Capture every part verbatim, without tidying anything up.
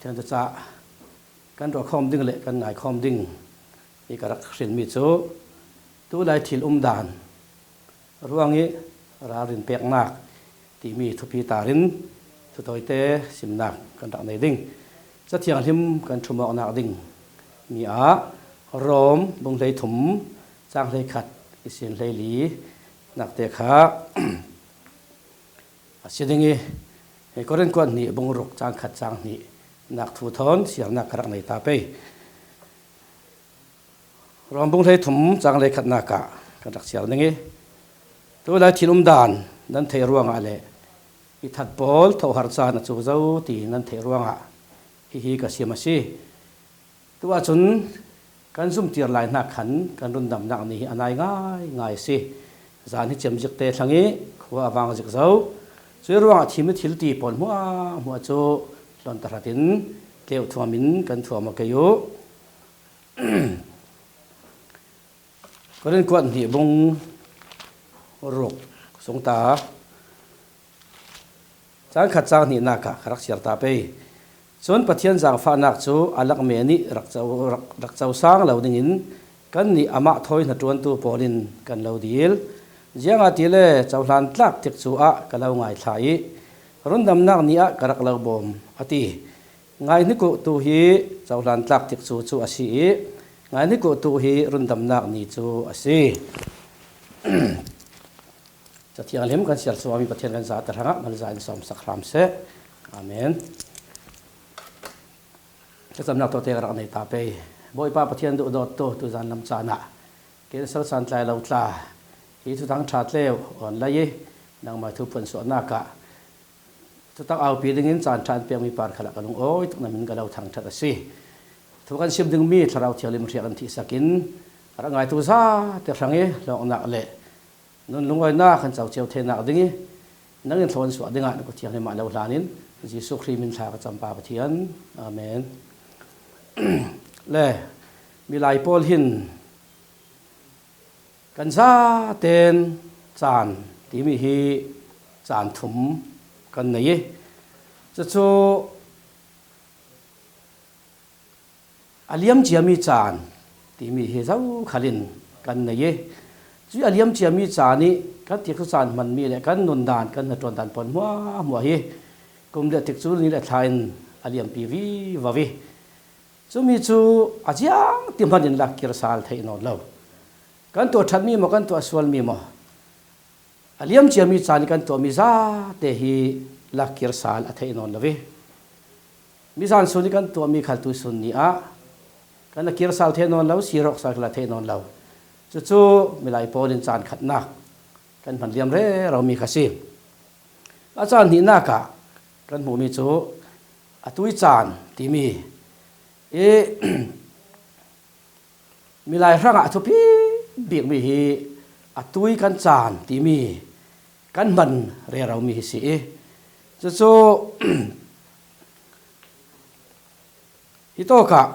Pathian caah kan ruah khawm ding le kan ngai khawm ding i ka rak hrilmi cu tulai thil umdan ruang i ralrin peknak timi thupi tarin thutawite simnak kan rak nei ding. Cathianghlim kan ṭhumawknak ding mi ah Rom bung hleithum cang hleikhat i sin hleili nakte kha a si ding i, Korin kuat hnih bung ruk cang khat cang hnih nak thu thawn siarnak ka rak nei ta pei. Rom bung hleithum cang hleikhatnak ah kan rak siar ding i, tulai thil umdan nan theih ruangah le i that pawl thohar caan a cu zo ti nan theih ruangah hihi ka sim a si. Tu ahcun kan zumtir lai hna khan kan rundamnak ni hi a nai ngaingai a si. Zan hi ciamzik te thlang i khua a vang zik zo. Cuih ruangah thim i thil ti pawl hmuahhmuah cu hlon tahratin tleuh thuam in kan thuam aw kei u. Korin kuat hnih bung ruk sung ta cang khat cang hnihnak ah ka rak siar ta pei. Cun Pathian zaangfahnak cu a lakmen ih rak co, rak, rak co sang lo dingin kannih amah thawi hnaṭuantu pawl in kan lo dil. Ziangahtile cohlan tlak tikcu ah ka lo ngaithla i rundamnak ni ah ka rak lo bawm, a ti. Ngaihnik uh tu hi cohlan tlak tikcu cu a si i ngaihnik uh tu hi rundamnak ni cu a si. Cathianghlim kan siar suahmi Pathian kan zate hrangah hmanh za in sawmsak hram seh. Amen. Thlacamnak tawte ka rak nei ta pei. Bawipa Pathian duhdawttu tuzan lam caan ah cancer caan tlai lo tla hi Thuthang ṭha tleu online i nangmah thu phuansuahnak ah thutak aupi dingin caan ṭha an pekmi par khalah ka lungawi tuk, na min ka lo thangṭhat a si. Thu kan sim dingmi Thlarau Thianghlim hriak in thihsak in a rak ngaitu zate hrang i hlawknak le nun lungawinak kan co cio theinak ding i nang in thlawsuah dingah na kut thianghlim ah lo hlan in Jesuh Khrih min thla ka campa Pathian. Amen. Le, milai pawl hin kan zaten caan timi hi caan thum kan nei i, cucu a liam ciami caan timi hi zokhal in kan nei i, cuih a liam ciami caan ih kan tikcu caan hmanmi le kan nundan, kan hnaṭuandan pawl hmuahhmuah hi kum le tikcu ni le thla in a liampi vivo i, cumi cu a ziang ti hmanh in lakkir sal theih nawn lo. Kan tuah ṭhatmi maw, kan tuah sualmi maw, a liam ciami caan ih kan tuahmi zate hi lakkir sal a theih nawn lo i, mizan sun ih kan tuahmi khal tuisun ni ah kan a kir sal theih nawn lo, sir awk sal khal a theih nawn lo. Cucu milai pawl in caan khatnak kan hman liam rero mi kha si. A caan hnihnak ah kan hmuhmi cu a tui caan timi i, milai hrangah a thupi bikmi hi a tui kan caan timi kan hman reromi hi si i, cucu hi tawkah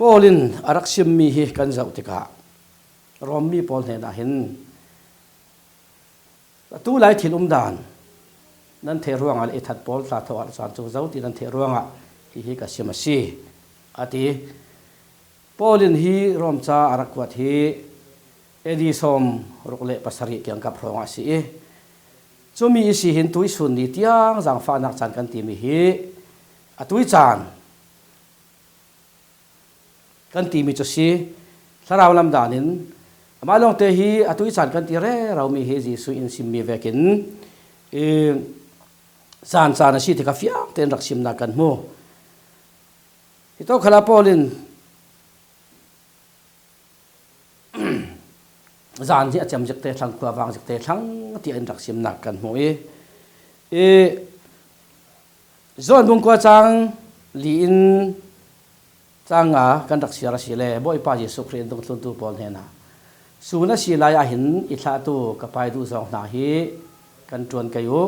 Paul in a rak simmi hi kan zoh tikah Rom mi pawl hnenah hin atu lai thil umdan nan theih ruangah le i that pawl tla tho ah caan cu zo ti nan theih ruangah hihi ka sim a si, a ti. Paul in hi Rom ca a rak kuat hi A D sawm ruk le pasarih kiangkap hrawngah a si i, cumi i si hin tuisun ni tiang zaangfahnak caan kan timi hi a tui caan kan timi cu si. Thlarau lamdan in amah lawngte hi a tui caan kan ti reromi hi Jesuh in simmi vekin i zan caan a si tikah fiang tein rak simnak kan hmu. Hi tawk khalah Paul in zan hi a cem zik te thlang, khua vang zik te thlang tiah in rak simnak kan hmu i, i Johan bung kua cang li in cang nga kan rak siar a si le Bawipa Jesuh Khrih in dungthluntu pawl hnenah sun a si lai ah hin i thlahtu ka pai duh zawng hna hi kan ṭuan kei u.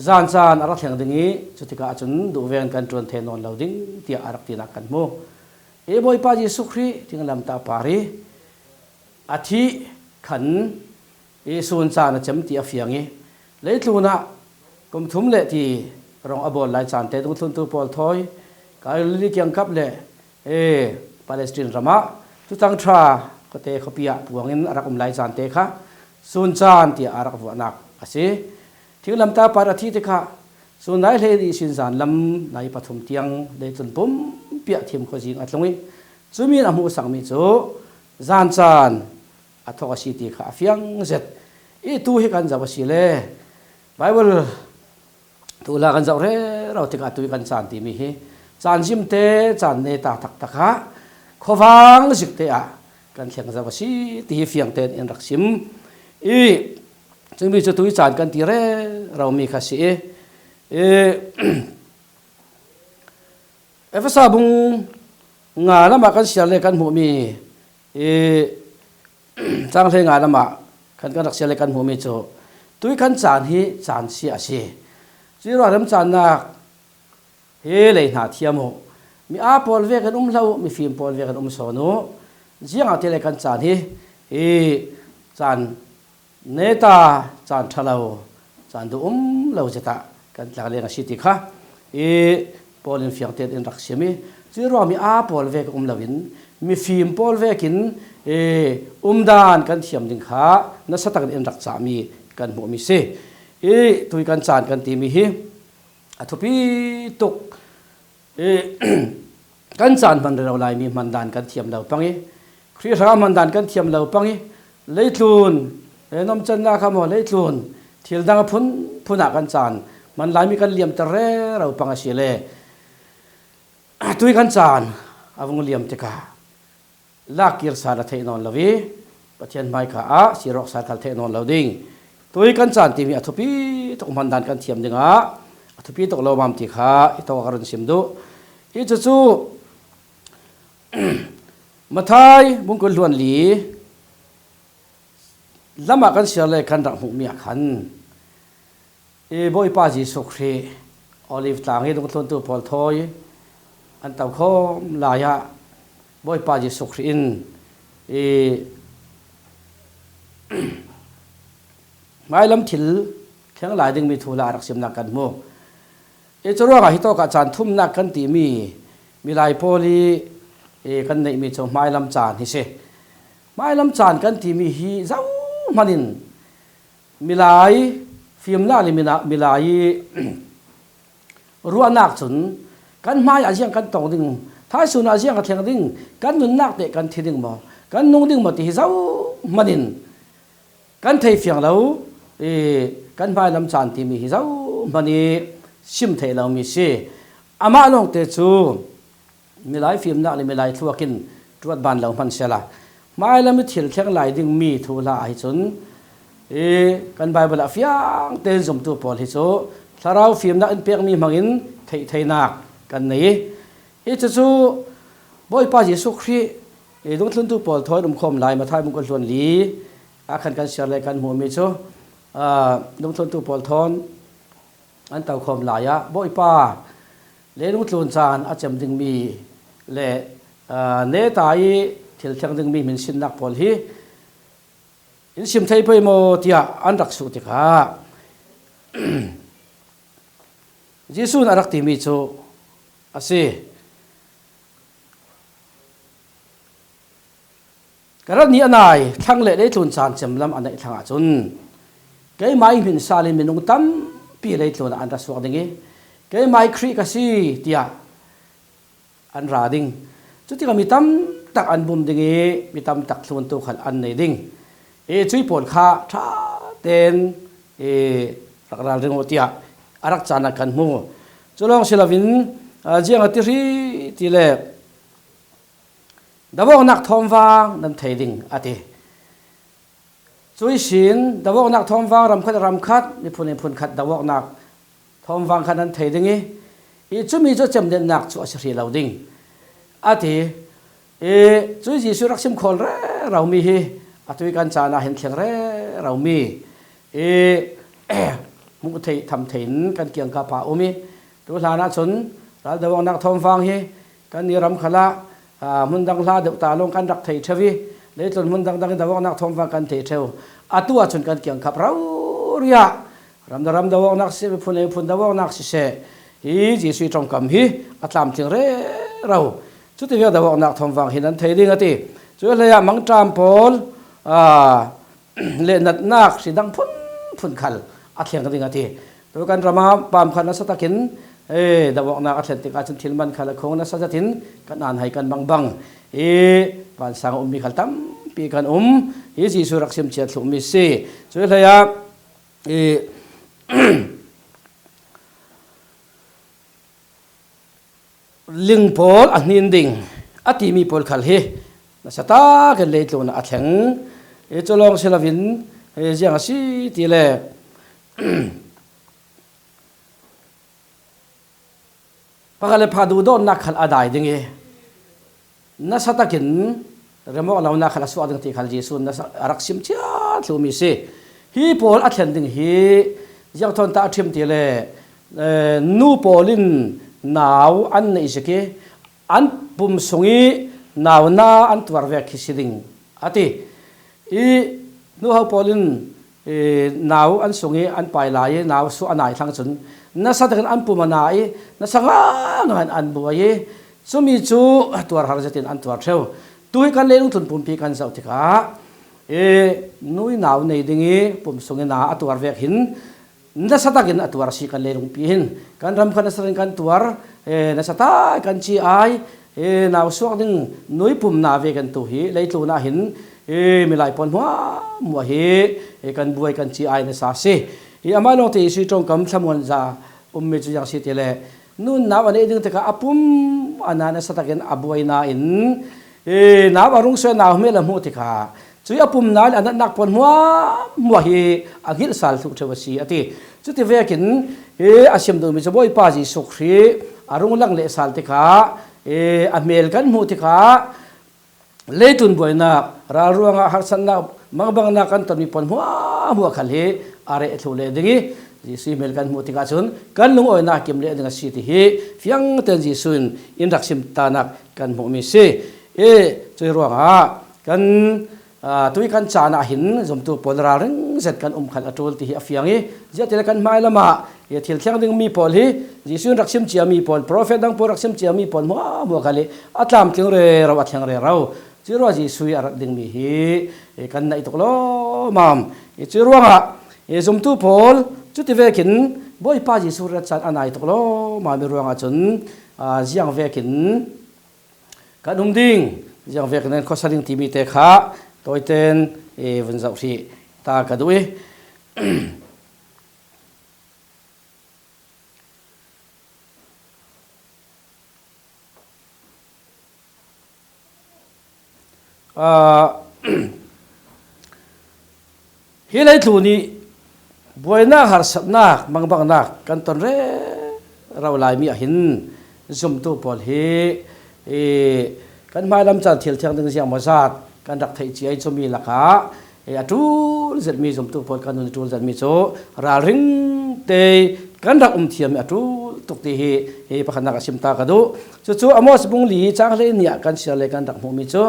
Zan caan a rak thleng ding i cutikah cun duh veng kan ṭuan thei nawn lo ding tiah a rak tinak kan hmu. I Bawipa Jesuh Khrih thinglamtah par i a thih khan i sun caan a cem ti a fiang i leitlun ah kum thum le ti rawng a bawl lai cante, dungthluntu pawl thawi Galilee kiangkap le, e, Palestine ramah, Thutang Ṭha khuate khuapi ah puangin a rak um lai cante kha sun caan tiah a rak vuahnak a si. Thinglamtah pa a thi tikah sun nai hleili ihsin zan lam nai pathum tiang leitlun pumpi ah thim khuazing a tlung ih, cumi in a hmuhsakmi cu zan caan a thawk a si ti kha a fiang zet. Ih tu hi kan zoh a si le Baibal tu hla kan zoh rero tikah tu ih kan caan timi hi caan zimte, caan neta taktak ah khuavang zikte ah kan thleng zoh a si ti hi fiang tein in rak sim. Ih cumi cu tu ih caan kan ti rero mi kha si ih, ih Efesa bung nga lamah kan siar le kan hmuhmi, ih, cang hlei nga lamah kan, kan rak siar le kan hmuhmi cu tu ih kan caan hi caan sia a si. Cuih ruangah remcannak hi lei hna thiam uh, mi aa pawl vekin um hlah uh, mifim pawl vekin um sawn uh. Ziangahtile kan caan hi, ih, caan neta, caan ṭha lo, caan duh um lo zet ah kan tlangleng a si ti kha ih Paul in fiang tein in rak sim ih, cuih ruangah mi aa pawl vekin um loin mifim pawl vekin, ih, umdan kan thiam ding kha nasa takin in rak cahmi kan hmuhmi si. Ih tu ih kan caan kan timi hi a thupi tuk. Ih, kan caan hman rero lai mi hmandan kan thiam lo pang ih, Khrih hrangah hmandan kan thiam lo pang ih, leitlun, eh, nomcannak kha maw, leitlun thil dang a phunphun ah kan caan hman lai mi kan liamter rero pang a si le, tu ih kan caan a vung liam tikah lak kir sal a theih nawn lo ih, Pathian hmaika ah sir awk sal khal theih nawn lo ding. Tu ih kan caan timi a thupi tuk hmandan kan thiam dingah a thupi tuk lawmam ti kha i tawk a ka run sim duh. Ih cucu Matthai bung kul hluan li lamah kan siar le kan rak hmuhmi ah khan, ih Bawipa Jesuh Khrih Olive tlang ih dungthluntu pawl thawi an tokhawm lai ah Bawipa Jesuh Khrih in, ih, hmailam thil thleng lai dingmi thuhla a rak simnak kan hmu. Ih curuangah hitawk ah caan thumnak kan timi milai pawl ih, ih, kan neihmi cu hmailam caan hi si. Hmailam caan kan timi hi zohman in milai fimnak le mina-, milai ih ruahnak cun kan hmai ah ziang kan tong ding, thaisun ah ziang a thleng ding, kan nunnak teh kan thi ding maw, kan nung ding maw ti hi zohman in kan thei fiang lo. Ih kan hmailam caan timi hi zohman ih sim theih lomi si. Amah lawngte cu milai fimnak le milai thluak in ṭuat ban lo hman sehla, hmailam ih thil thleng lai dingmi thuhla ahi cun, ih kan Baibal ah fiang tein zumtu pawl hi cu thlarau fimnak in pekmi hmangin theih theinak kan nei ih, hi cucu Bawipa Jesuh Khrih ih dungthluntu pawl thawn umkhawm lai Matthai bung kul hluan li ah khan kan siar le kan hmuhmi cu, aa, dungthluntu pawl thawn an tokhawm lai ah Bawipa, leilung tlun caan a cem dingmi le, aa, neta ih thil thleng dingmi hminsinnak pawl hi in sim thei pei maw tiah an rak suh tikah Jesuh in a rak timi cu a si. Ka rat ni a nai, thlang le leitlun caan cem lam a neih thlang ahcun keimah ih hmin sal in minung tampi leitlun ah an ra suak ding ih, keimah ih Khrih ka si, tiah an ra ding. Cutikah mi tamtak an bum ding ih, mi tamtak thluntu khal an nei ding. Ih cuih pawl kha ṭha tein ih rak ralring uh, tiah a rak caan ah kan hmu. Cu lawng si loin, aa, ziang a ti hrih ti le, do awknak thawmvang nan thei ding, a ti. Cuih sin do awknak thawmvang, ramkhat, ramkhat, miphun, miphun khat do awknak thawmvang khat nan thei ding ih, ih cumi cu cemdennak cu a si hrih lo ding, a ti. Ih cuih Jesuh rak sim khawl rero mi hi atu ih kan caan ah hin thleng rero mi, ih hmuh theih tham thei in kan kiangkap ah um ih, tu hlan ahcun ral do awknak thawmvang hi kannih ram khal ah, aa, hmun dang hla deuh ta lawng kan rak thei ṭheu ih, leitlun hmun dangdang in do awknak thawmvang kan thei ṭheu. Atu ahcun kan kiangkap rori ah ram le ram do awknak siseh, miphun le miphun do awknak siseh, Hi Jesuh ih ṭongkam hi a tlamtling rero. Cuti vek do awknak thawm vang hin an thei ding a ti. Cu hleiah mangṭam pawl, aa, le natnak hri dang phunphun khal a thleng ding a ti. Tu kan ramah pam kha nasa takin, ee, do awknak a thlen tikah cun thil man khal a khung nasa zetin kan an hai kan mangbang. Hi vansang a ummi khal tampi kan um. Hi Jesuh rak sim cia thluhmi si. Cu hleiah, ee, ling pawl a hnin ding a timi pawl khal hi nasa takin leitlun ah a thleng. Ee, cu lawng si loin, ee, ziang a si ti le pakhat le pakhat duhdawtnak khal a dai ding ih nasa takin remawk lonak khal a suak ding ti khal Jesuh in nasa a rak sim cia thluhmi si. Hi pawl a thlen ding hi ziang thawn tah a ṭhim ti le, ee, nu pawl in nau an neih zik ih an pum sung ih nau na an tuar vek khi si ding a ti. Ih nuhau pawl in, ee, nau an sung ih an pai lai ih nau suah a nai thlang cun nasa takin an pum a na ih nasa ngaingai in an buai ih cumi cu tuar har zetin an tuar ṭheu. Tu hi kan leilungtlun pumpi kan zoh tikah, ee, nu ih nau nei ding ih pum sung ih na a tuar vek hin nasa takin a tuar a si kan leilungpi hin. Kan ram kha nasa takin kan tuar, ee, nasa tak kan ci ai, ee, nau suak ding nu ih pum na ve kan tu hi leitlun ah hin, ee, milai pawl hmuahhmuah hi, ee, kan buai kan ci ai nasa si. Hi amah lawngte Jesuh ih ṭongkam thlamuan za ummi cu ziang si ti le, nu in nau a neih ding tikah a pum a na nasa takin a buai nain, ee, nau a rung suai nau hmel a hmuh tikah cuih a pum nain a natnak pawl hmuahhmuah hi a hngilh sal thluh ṭheu a si a ti. Cuti vekin, ee, a sim duhmi cu Bawipa Jesuh Khrih a rung lang leh sal tikah, ee, a hmel kan hmuh tikah leitlun buainak, ral ruangah harsatnak, mangbangnak kan tonmi pawl hmuahhmuah khal hi a reh thluh leh ding ih Jesuh ih hmel kan hmuh tikah cun kan lungawinak a kim leh ding a si ti hi fiang tein Jesuh in in rak sim tanak kan hmuhmi si. Ee, cuih ruangah kan, aa, tuih kan caan ah hin zumtu pawl ralring zet kan um khal a ṭul ti hi a fiang ih, ziah ti le kan hmailam ah, ee, thil thleng dingmi pawl hi Jesuh in rak sim ciami pawl, profet dang pawl rak sim ciami pawl hmuahhmuah khal ih a tlamtling rero, a thleng rero. Cuih ruah Jesuh ih a rat dingmi hi, ee, kan naih tuk lawmmam. Ee, cuih ruangah, ee, zumtu pawl cuti vekin Bawipa Jesuh rat caan a nai tuk lawmmam ih ruangah cun, aa, ziang vekin kan um ding, ziang vekin kan khuasa ding timi te kha tawiten, ee, vun zoh hrih ta ka duh ih, aa, hi leitlun ih buainak, harsatnak, mangbangnak kan ton rero laimi ah hin zumtu pawl hi, ee, kan hmailam caan thil thleng ding ziangmawzat kan rak theih cia ih cumi lakah, ee, a ṭul zetmi zumtu pawl kan nun ih ṭul zetmi cu ralring te kan rak um thiam ih a ṭul tuk ti hi, ee, pakhatnak a sim ta ka duh. Cucu Amos bung li cang hleihnih ah kan siar le kan rak hmuhmi cu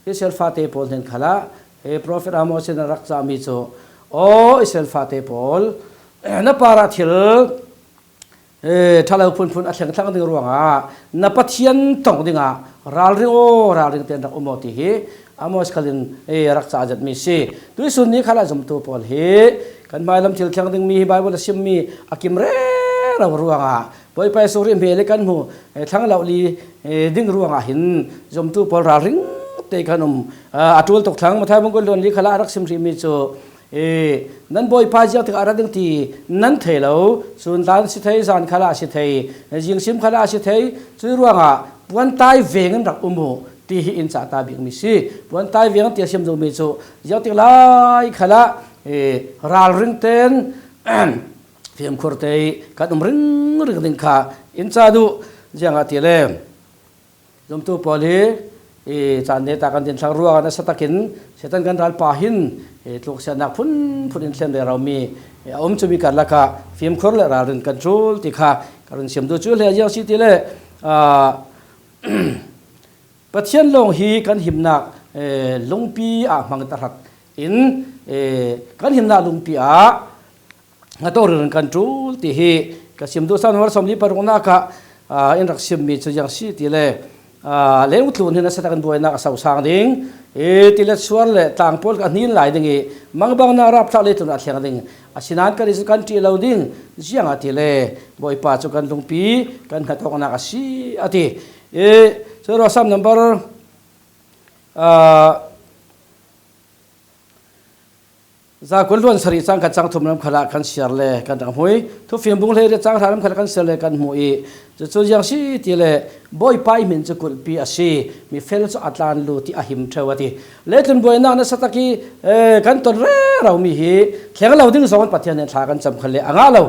Israel fate pawl hnen khalah, ee, profet Amos in a rak cahmi cu, aw Israel fate pawl, ee, na parah thil, ee, ṭhalo phunphun a thleng thlang ding ruangah na Pathian tong dingah ralring aw, ralring tein rak um aw ti hi Amos khal in, ee, a rak cah zetmi si. Tuihsun ni khalah zumtu pawl hi kan hmailam thil thleng dingmi hi Baibal a simmi a kim rero ruangah Bawipa Jesuh Khrih hmel ih kan hmu, ee, thlang lo li, ee, ding ruangah hin zumtu pawl ralring te kan um, aa, a ṭul tuk thlang. Matthai bung kul hluan li khalah a rak sim hrihmi cu, ee, nan Bawipa ziang tikah a rat ding ti nan thei lo, sun tlan si thei, zan khalah a si thei, zingsim khalah a si thei, cuih ruangah puantai veng in rak um uh ti hi in cah ta bikmi si. Puantai veng ti a sim duhmi cu ziang tik lai khalah, ee, ralring tein fimkhur te ih kan um ringring ding kha in cah duh. Ziangahtile zumtu pawl hi, ee, caan neta kan din thlang ruangah nasa takin Satan kan ralpa hin, ee, tluksiatnak phunphun in thlen reromi, ee, a um cumi karlak ah fimkhur le ralring kan ṭul ti kha ka run sim duh. Cu hle ziang si ti le, aa, Pathian lawng hi kan himnak, ee, lungpi ah hmang tahrat in, ee, kan himnak lungpi ah hngatorin kan ṭul ti hi, Ka sim duh Sam number sawmli paruknak ah, aa, in rak simmi cu ziang si ti le, aa, lengtlun hi nasa takin buainak a sosang ding, i tilet suar le tlang pawl kha a hnin lai ding i, mangbangnak rapthlak leitlun ah a thleng ding. Asinain kan i cu kan ṭih lo ding, ziang a ti le, Bawipa cu kan lungpi, kan hnatawknak a si, a ti. I, cu ruang Sam number, aa, Zakua hluan sarih cang khat cang thum lam khalah kan siar le kan rak hmui. Thufim bung hleiriat cang hra lam khalah kan siar le kan hmu i, cucu ziang si ti le, Bawipa i hmin cu kulhpi a si, mi fel cu a tlan lu ti a him ṭheu a ti. Leitlun buainak nasa tak i, eh, kan ton rero mi hi thleng lo ding zong Pathian nih thla kan cam kha le a ngah lo.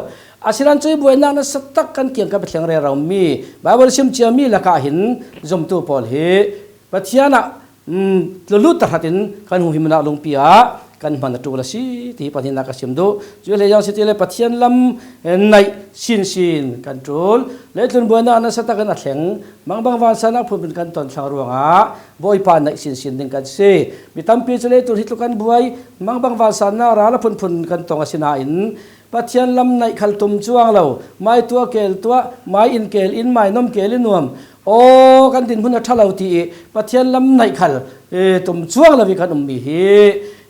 Asinain cuih buainak nasa tak kan kiangkap i thleng rero mi, Baibal sim ciami lakah hin zumtu pawl hi Pathian ah, um, tlulut tahratin kan hung himnak lungpi ah kan hman a ṭul a si, ti hi pahnihnak ka sim duh. Cuih hlei ziang si ti le Pathian lam, eh, naih sinsin kan ṭul. Leitlun buainak nasa takin a thleng, mangbang vansannak phunphun kan ton thlang ruangah Bawipa naih sinsin ding kan si. Mi tampi cu leitlun hi tlu kan buai, mangbang vansannak ral a phunphun kan tong asinain, Pathian lam naih khal tum cuang lo, mai tuah kel tuah, mai in kel in, mai nuam kel in nuam. Aw, kan dinhmun a ṭha lo ti i Pathian lam naih khal, eh, tum cuang lo i kan ummi hi,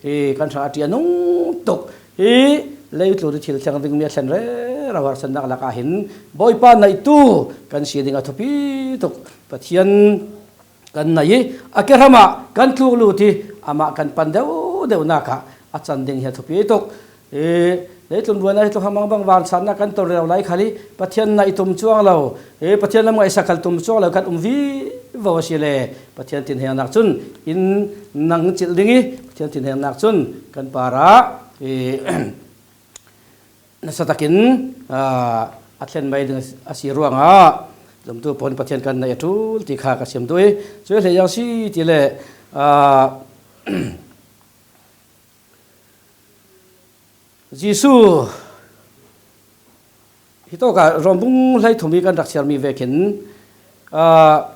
eh, kan hrang a ṭih a nung tuk. Hi leitlun i thil thleng dingmi a thlen rero harsatnak lakah hin Bawipa naihtu kan si ding a thupi tuk. Pathian kan naih i, a kehram ah kan tluk lut i, amah kan pan deuh deuhnak ah a can ding hi a thupi tuk. I, leitlun buainak hi tluk hang mangbang vansannak kan ton rero lai khal i, Pathian naih tum cuang lo, i, Pathian lam ngaihsak khal tum cuang lo kan um vivo a si le, Pathian thinhengnak cun in nang cilh ding i, Pathian thinhengnak cun kan parah, i, nasa takin, aa, a thlen mai ding a si ruangah zumtu pawl in Pathian kan naih a ṭul ti kha ka sim duh i, cuih hlei ziang si ti le, aa, Jesuh hi tawkah Rom bung hleithum i kan rak siarmi vekin, aa,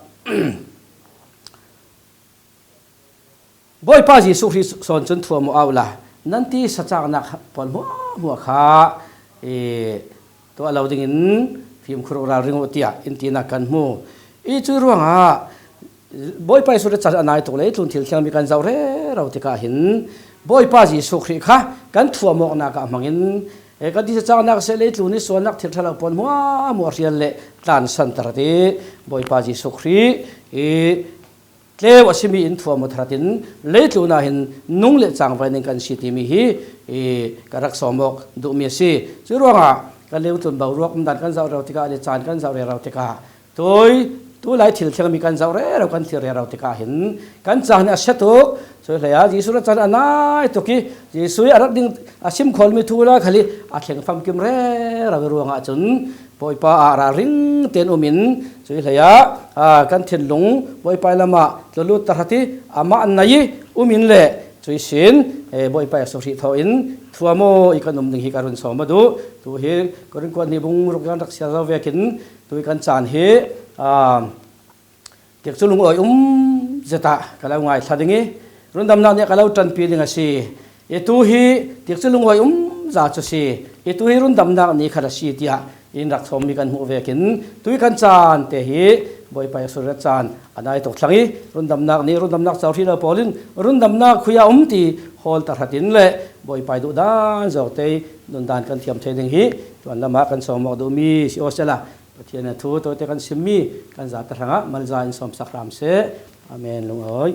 Bawipa Jesuh Khrih sawn cun thuam aw au la, nan ti sacaknak pawl hmuahhmuah kha, eh, tuah lo dingin fimkhur uh, ralring uh tiah in tinak kan hmu. I cuih ruangah Bawipa Jesuh Khrih caan a nai tuk leitlun thil thiangmi kan zoh rero tikah hin Bawipa Jesuh Khrih kha kan thuam awknak ah hmangin, eh, kan ti sacaknak seh, leitlun i sualnak thil ṭha lo pawl hmuahhmuah hrial le tlansan tahratin Bawipa Jesuh Khrih i tleu a simi in thuam aw tahratin leitlun ah hin nung le cangvain in kan si timi hi, i, ka rak sawm awk duhmi a si. Cuih ruangah kan lengtlun boruak umdan kan zoh rero tikah le caan kan zoh rero tikah, tui, tulai thil thiangmi kan zoh rero, kan thlir rero tikah hin kan caan hi a sia tuk. Cuih hlei ah Jesuh Khrih caan a nai tuk i, Jesuh i a rak ding a sim khawlmi thu lai khal i a thleng famkim rero i ruangah cun, Bawipa ah ralring tein um in, cuih hlei ah, aa, kan thinlung Bawipa lam ah tlulut tahratin amah naih i um in le cuih sin, eh, Bawipa Jesuh Khrih thaw in thuam aw i kan um ding hi ka run sawm aw duh. Tu hi Korin kuat hnih bung ruk i kan rak siar zo vekin tu i kan caan hi, aa, Tikcu lungawi um zet ah ka lo ngaithla ding i, rundamnak nih ka lo ṭanpi ding a si. I tu hi tikcu lungawi um za cu si. I tu hi rundamnak ni khat a si tiah in rak sawmmi kan hmuh vekin tu i kan caan te hi Bawipa Jesuh Khrih caan a nai tuk thlang i, rundamnak ni, rundamnak cohri lo pawl in rundamnak khui ah um ti hawl tahratin le Bawipa i duhdan zawngte i nundan kan thiam thei ding hi tuan lam ah kan sawm awk duhmi si aw sehla, Pathian a thu tawite kan simmi kan zate hrangah malza in sawmsak hram seh. Amen. Lungawi.